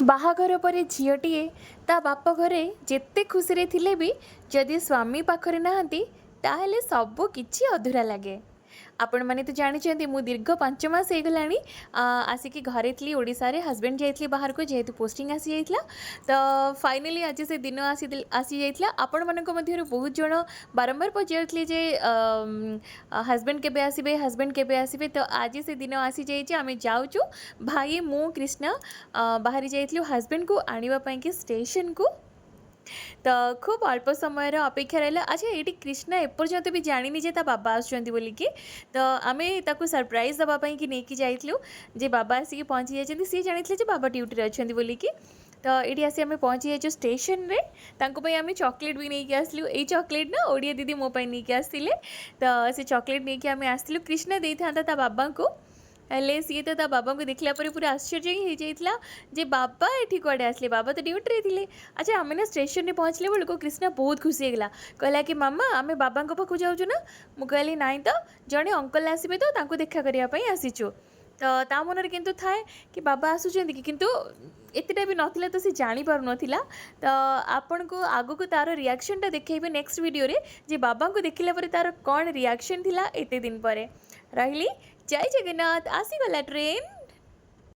ବାହାଘର ପରେ ଝିଅଟିଏ ତା ବାପ ଘରେ ଯେତେ ଖୁସିରେ ଥିଲେ ବି ଯଦି ସ୍ୱାମୀ ପାଖରେ ନାହାନ୍ତି, ତାହେଲେ ସବୁ କିଛି ଅଧୁରା ଲାଗେ। ଆପଣମାନେ ତ ଜାଣିଛନ୍ତି, ମୁଁ ଦୀର୍ଘ 5 ମାସ ହେଇଗଲାଣି ଆସିକି ଘରେ ଥିଲି ଓଡ଼ିଶାରେ। ହଜବେଣ୍ଡ ଯାଇଥିଲେ ବାହାରକୁ, ଯେହେତୁ ପୋଷ୍ଟିଂ ଆସିଯାଇଥିଲା। ତ ଫାଇନାଲି ଆଜି ସେ ଦିନ ଆସିଯାଇଥିଲା। ଆପଣମାନଙ୍କ ମଧ୍ୟରୁ ବହୁତ ଜଣ ବାରମ୍ବାର ପଚାରୁଥିଲେ ଯେ ହଜବେଣ୍ଡ କେବେ ଆସିବେ, ହଜବେଣ୍ଡ କେବେ ଆସିବେ। ତ ଆଜି ସେ ଦିନ ଆସିଯାଇଛି। ଆମେ ଯାଉଛୁ। ଭାଇ, ମୁଁ, କୃଷ୍ଣା ବାହାରି ଯାଇଥିଲୁ ହଜବେଣ୍ଡକୁ ଆଣିବା ପାଇଁକି ଷ୍ଟେସନକୁ। ତ ଖୁବ୍ ଅଳ୍ପ ସମୟର ଅପେକ୍ଷା ରହିଲା। ଆଚ୍ଛା, ଏଇଠି କୃଷ୍ଣା ଏପର୍ଯ୍ୟନ୍ତ ବି ଜାଣିନି ଯେ ତା ବାବା ଆସୁଛନ୍ତି ବୋଲିକି। ତ ଆମେ ତାକୁ ସରପ୍ରାଇଜ୍ ଦେବା ପାଇଁକି ନେଇକି ଯାଇଥିଲୁ ଯେ ବାବା ଆସିକି ପହଞ୍ଚି ଯାଇଛନ୍ତି। ସିଏ ଜାଣିଥିଲେ ଯେ ବାବା ଡ୍ୟୁଟିରେ ଅଛନ୍ତି ବୋଲିକି। ତ ଏଇଠି ଆସି ଆମେ ପହଞ୍ଚି ଯାଇଛୁ ଷ୍ଟେସନରେ। ତାଙ୍କ ପାଇଁ ଆମେ ଚକୋଲେଟ୍ ବି ନେଇକି ଆସିଲୁ। ଏଇ ଚକୋଲେଟ୍ ନା ଓଡ଼ିଆ ଦିଦି ମୋ ପାଇଁ ନେଇକି ଆସିଥିଲେ। ତ ସେ ଚକୋଲେଟ୍ ନେଇକି ଆମେ ଆସିଥିଲୁ। କୃଷ୍ଣା ଦେଇଥାନ୍ତା ତା ବାବାଙ୍କୁ, ହେଲେ ସିଏ ତ ତା ବାବାଙ୍କୁ ଦେଖିଲା ପରେ ପୁରା ଆଶ୍ଚର୍ଯ୍ୟ ହିଁ ହେଇଯାଇଥିଲା ଯେ ବାବା ଏଠି କୁଆଡ଼େ ଆସିଲେ, ବାବା ତ ଡ୍ୟୁଟିରେ ଥିଲେ। ଆଚ୍ଛା, ଆମେ ନା ଷ୍ଟେସନରେ ପହଞ୍ଚିଲା ବେଳକୁ କୃଷ୍ଣା ବହୁତ ଖୁସି ହେଇଗଲା। କହିଲା କି, "ମାମା, ଆମେ ବାବାଙ୍କ ପାଖକୁ ଯାଉଛୁ ନା?" ମୁଁ କହିଲି, "ନାଇଁ ତ, ଜଣେ ଅଙ୍କଲ ଆସିବେ ତ ତାଙ୍କୁ ଦେଖା କରିବା ପାଇଁ ଆସିଛୁ।" ତ ତା ମନରେ କିନ୍ତୁ ଥାଏ କି ବାବା ଆସୁଛନ୍ତି କି, କିନ୍ତୁ ଏତେଟା ବି ନଥିଲା, ତ ସେ ଜାଣିପାରୁନଥିଲା। ତ ଆପଣଙ୍କୁ ଆଗକୁ ତାର ରିଆକ୍ସନଟା ଦେଖେଇବି ନେକ୍ସଟ ଭିଡ଼ିଓରେ ଯେ ବାବାଙ୍କୁ ଦେଖିଲା ପରେ ତାର କ'ଣ ରିଆକ୍ସନ୍ ଥିଲା ଏତେ ଦିନ ପରେ। ରହିଲି, ଜୟ ଜଗନ୍ନାଥ। ଆସିଗଲା ଟ୍ରେନ୍।